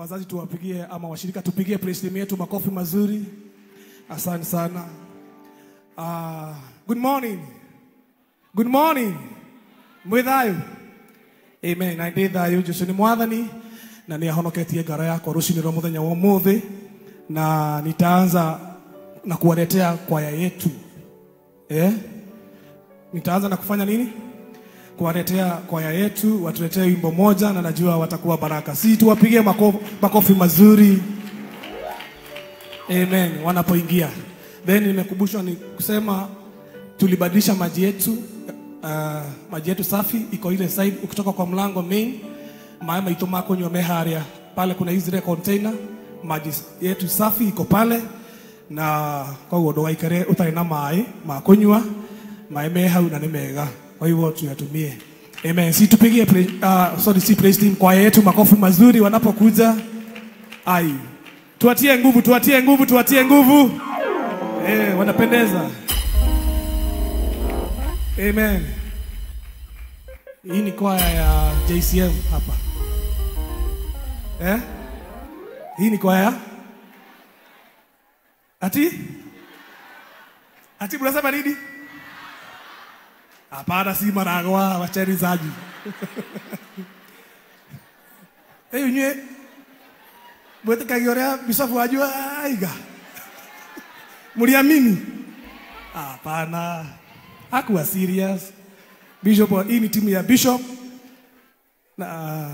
Wazazi tuwapigie ama washirika tupigie praise team yetu makofi mazuri. Asante sana. Good morning. Good morning. Mwithayo. Amen. Na ndi thayo Jesu ni mwathani na ni ahonoketie ngoro yakwa rucini rwa muthenya wa umuthi, na nitaanza na kuwaletea kwaya yetu. Nitaanza na kufanya nini? Kuwaletea kwaya yetu, watuletee wimbo moja na najua watakuwa baraka. Si tuwapigie makofi mazuri. Amen. Wanapoingia. Then nimekubushwa ni kusema tulibadilisha maji yetu. Maji yetu safi iko ile side ukitoka kwa mlango main, maema itomako nywa meharia. Pale kuna hizi container, maji yetu safi iko pale, na kwa hiyo ndo ikare utari na mai makunywa maeme hau na nimega. Kwa hivyo tuyatumie. Amen. Si tupigie si praise team kwa yetu makofi mazuri wanapokuja. Ai. Tuatie nguvu, tuatie nguvu, tuatie nguvu. Wanapendeza. Amen. Hii ni kwaya ya JCM hapa. Hii ni kwaya? Ati? Ati mnasema nini? Hapana, si Maragwa, wacherizaji. Nywe mwetekagia uria bishofu wajua aiga. Mliamini? Hapana. Hakuwa serious. Bishop, hii ni timu ya Bishop. Na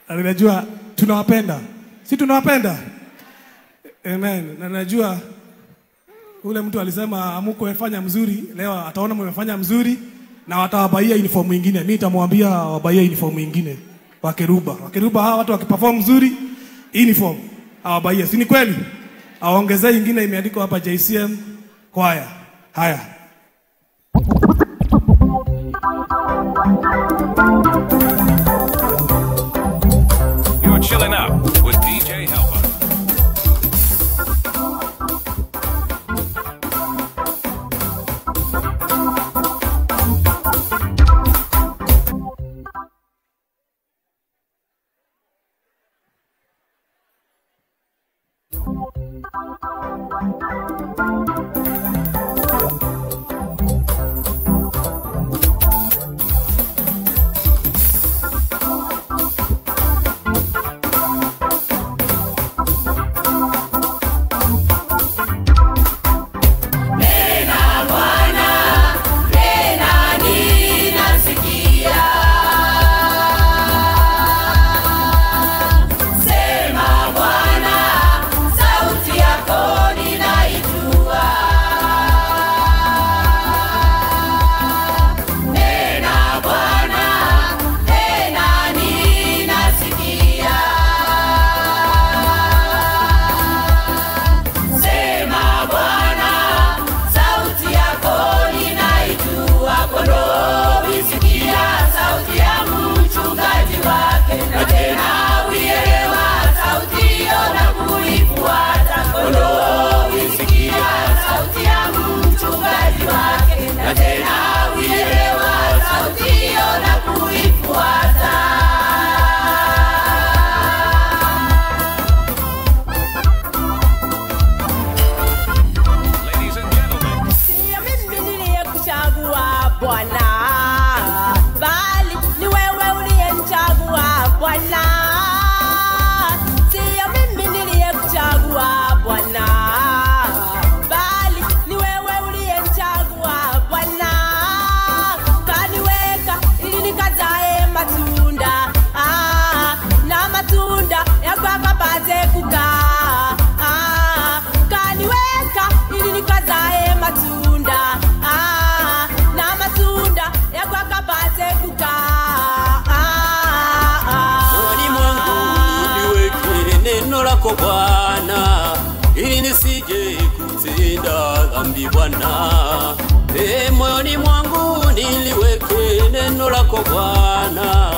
najua tunawapenda. Si tunawapenda? Amen. Na najua ule mtu alisema amuko efanya mzuri, leo ataona mmefanya mzuri na watawabaia uniform nyingine. Mimi nitamwambia wabaie uniform nyingine. Wakeruba. Wakeruba hawa watu wakiperform mzuri, uniform awabaie. Si ni kweli? Aongezee nyingine imeandikwa hapa JCM kwaya. Haya. You're chilling out with DJ Helper. Bwana, ili nisije kutenda dhambi Bwana. Moyoni mwangu niliweke neno lako Bwana,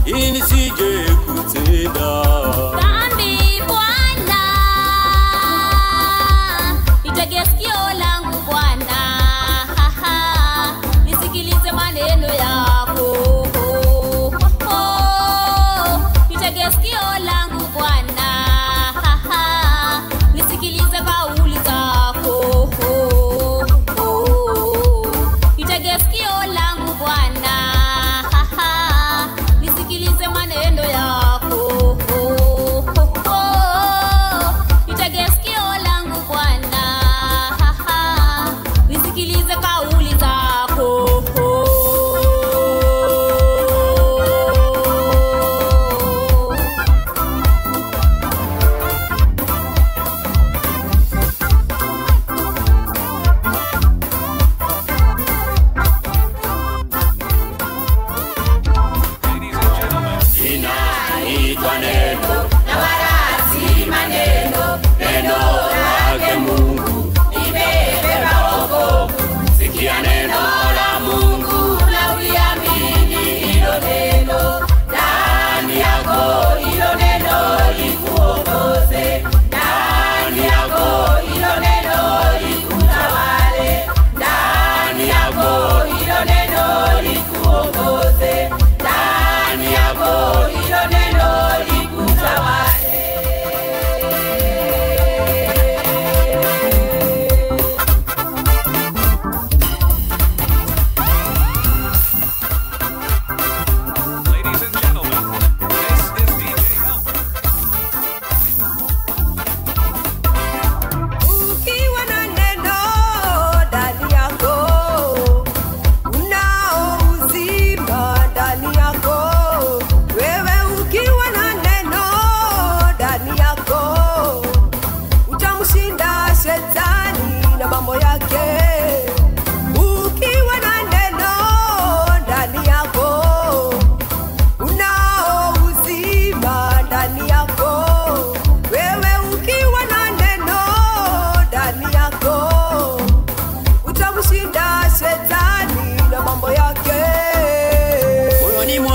ili nisije kutenda dhambi Bwana. Nitege sikio langu Bwana, nisikilize maneno yako.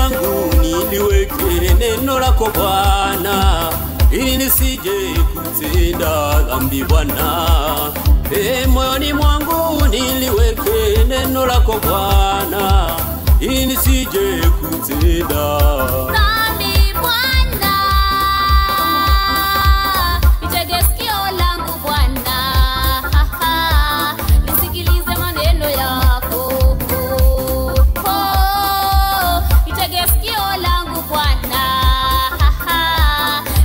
mwangu niliweke neno lako Bwana, ili nisije kutenda dhambi Bwana. Moyoni mwangu niliweke neno lako Bwana, ili nisije kutenda dhambi Bwana. Nitege sikio langu Bwana, nisikilize maneno yako. Nitege sikio langu Bwana,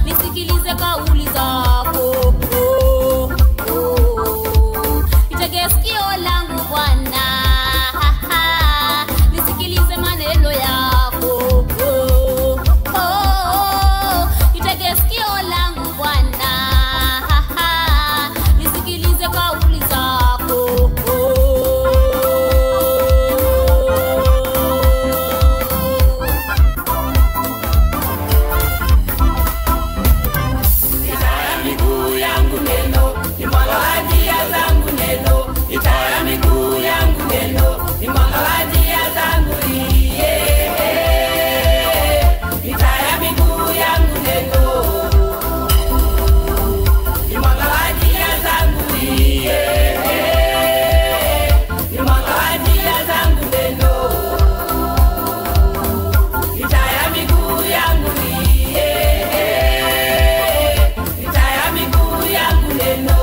nisikilize kauli zako. Nitege sikio langu Bwana, nisikilize maneno yako. Nitege sikio langu Bwana, nisikilize kauli zako. Itaya miguu yangu neno, ni mwanga wa njia zangu neno. Itaya miguu yangu neno, ni mwanga wa njia zangu. Itaya miguu yangu neno, ni mwanga wa njia zangu. Ni mwanga wa njia zangu neno. Itaya miguu yangu, itaya miguu yangu neno,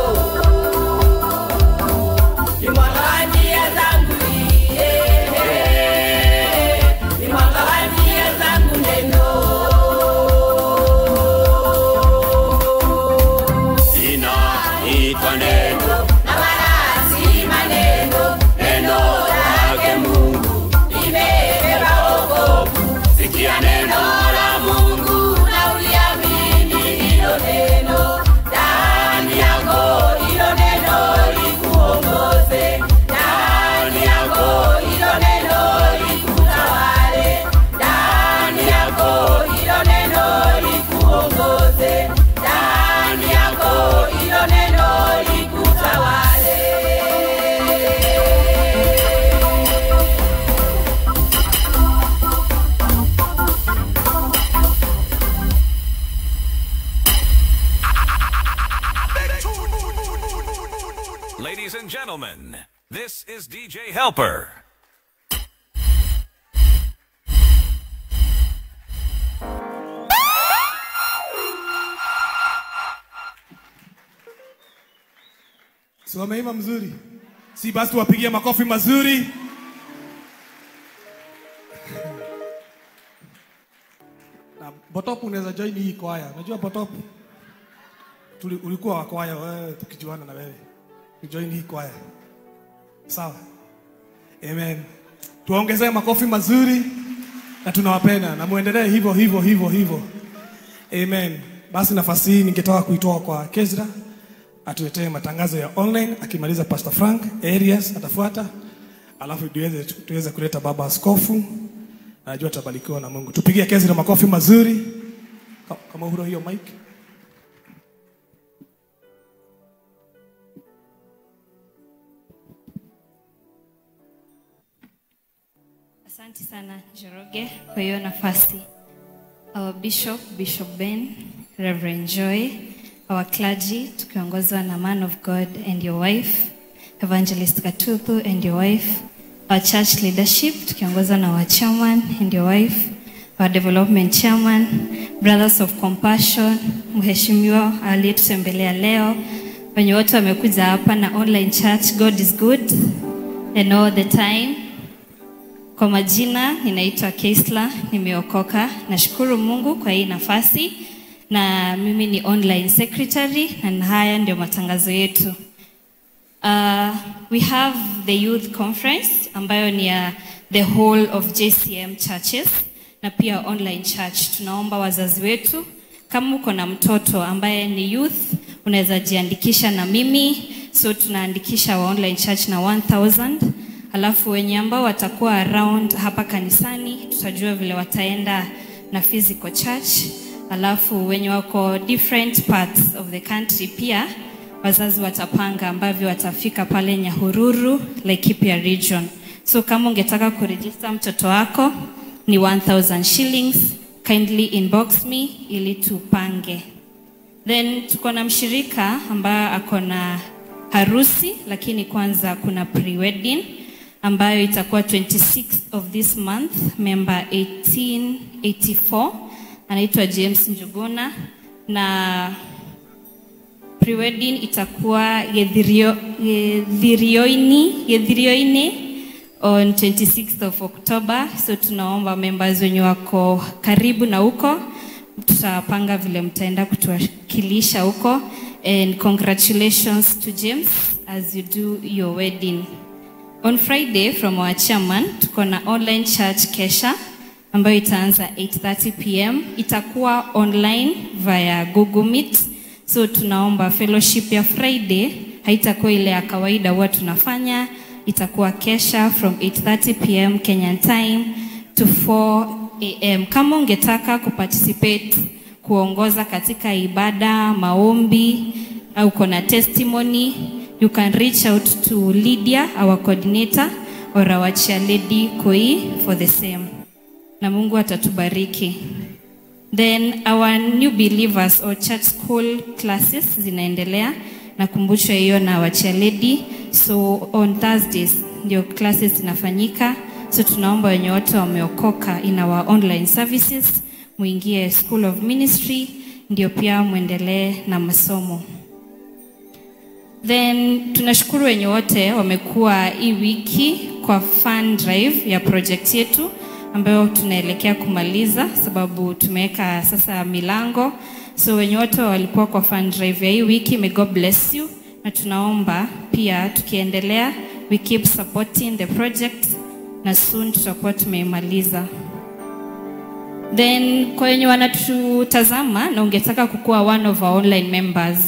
ni mwanga wa njia zangu. Ni mwanga wa njia zangu neno. Inaitwa neno na wala si maneno, neno lake Mungu limebeba wokovu. Sikia neno la Mungu na uliamini hilo neno, ndani yako hilo neno likuongoze, ndani yako hilo neno likutawale, ndani yako hilo neno likuongoze, ndani yako hilo neno likutawale. Ladies and gentlemen, this is DJ Helper. Si wameimba mzuri? Si basi tuwapigie makofi mazuri. Na Botop unaweza join hii kwaya. Unajua Botop? Ulikuwa wa kwaya wewe, tukijuana na wewe. Join hii kwaya. Sawa. Amen. Tuongezee makofi mazuri na tunawapenda na muendelee hivyo hivyo hivyo hivyo. Amen. Basi nafasi hii ningetaka kuitoa kwa Kezra atuletee matangazo ya online. Akimaliza Pastor Frank Arias atafuata, alafu tuweze kuleta baba askofu. Najua tutabarikiwa na Mungu. Tupigie Kezra makofi mazuri. Kama huro hiyo mic. Asante sana Njoroge kwa hiyo nafasi. Our Bishop, Bishop Ben, Reverend Joy, our clergy tukiongozwa na man of God and your wife, Evangelist Katuthu and your wife, our church leadership tukiongozwa na our chairman and your wife, our development chairman, Brothers of Compassion, mheshimiwa aliyetutembelea leo, wenye wote wamekuja hapa na online church. God is good and all the time. Kwa majina ninaitwa Keisla, nimeokoka. Nashukuru Mungu kwa hii nafasi, na mimi ni online secretary, na haya ndio matangazo yetu. We have the youth conference ambayo ni ya the whole of JCM churches na pia online church. Tunaomba wazazi wetu, kama uko na mtoto ambaye ni youth, unaweza jiandikisha na mimi. So tunaandikisha wa online church na 1000. Alafu wenye ambao watakuwa around hapa kanisani tutajua vile wataenda na physical church. Alafu wenye wako different parts of the country pia wazazi watapanga ambavyo watafika pale Nyahururu, Laikipia region. So kama ungetaka kuregister mtoto wako, ni 1000 shillings. Kindly inbox me ili tupange. Then tuko na mshirika ambaye ako na harusi, lakini kwanza kuna pre-wedding ambayo itakuwa 26th of this month, member 1884 anaitwa James Njuguna, na pre-wedding itakuwa Gethirioini on 26th of October. So tunaomba members wenye wako karibu na huko, tutapanga vile mtaenda kutuwakilisha huko. And congratulations to James as you do your wedding. On Friday, from our chairman, tuko na online church kesha ambayo itaanza 8:30 p.m. Itakuwa online via Google Meet. So tunaomba fellowship ya Friday haitakuwa ile ya kawaida huwa tunafanya, itakuwa kesha from 8:30 p.m. Kenyan time to 4 a.m. Kama ungetaka kuparticipate, kuongoza katika ibada, maombi au kuna testimony, you can reach out to Lydia, our coordinator, or our chair lady Koi for the same. Na Mungu atatubariki. Then our new believers or church school classes zinaendelea. Nakumbushwa hiyo na our chair lady. So on Thursdays ndio classes zinafanyika. So tunaomba wenye wote wameokoka in our online services muingie School of Ministry ndio pia muendelee na masomo. Then tunashukuru wenye wote wamekuwa hii wiki kwa fund drive ya project yetu ambayo tunaelekea kumaliza, sababu tumeweka sasa milango. So wenye wote walikuwa kwa fund drive ya hii wiki, may God bless you. Na tunaomba pia tukiendelea, we keep supporting the project na soon tutakuwa tumeimaliza. Then kwa wenye wanatutazama na ungetaka kukuwa one of our online members,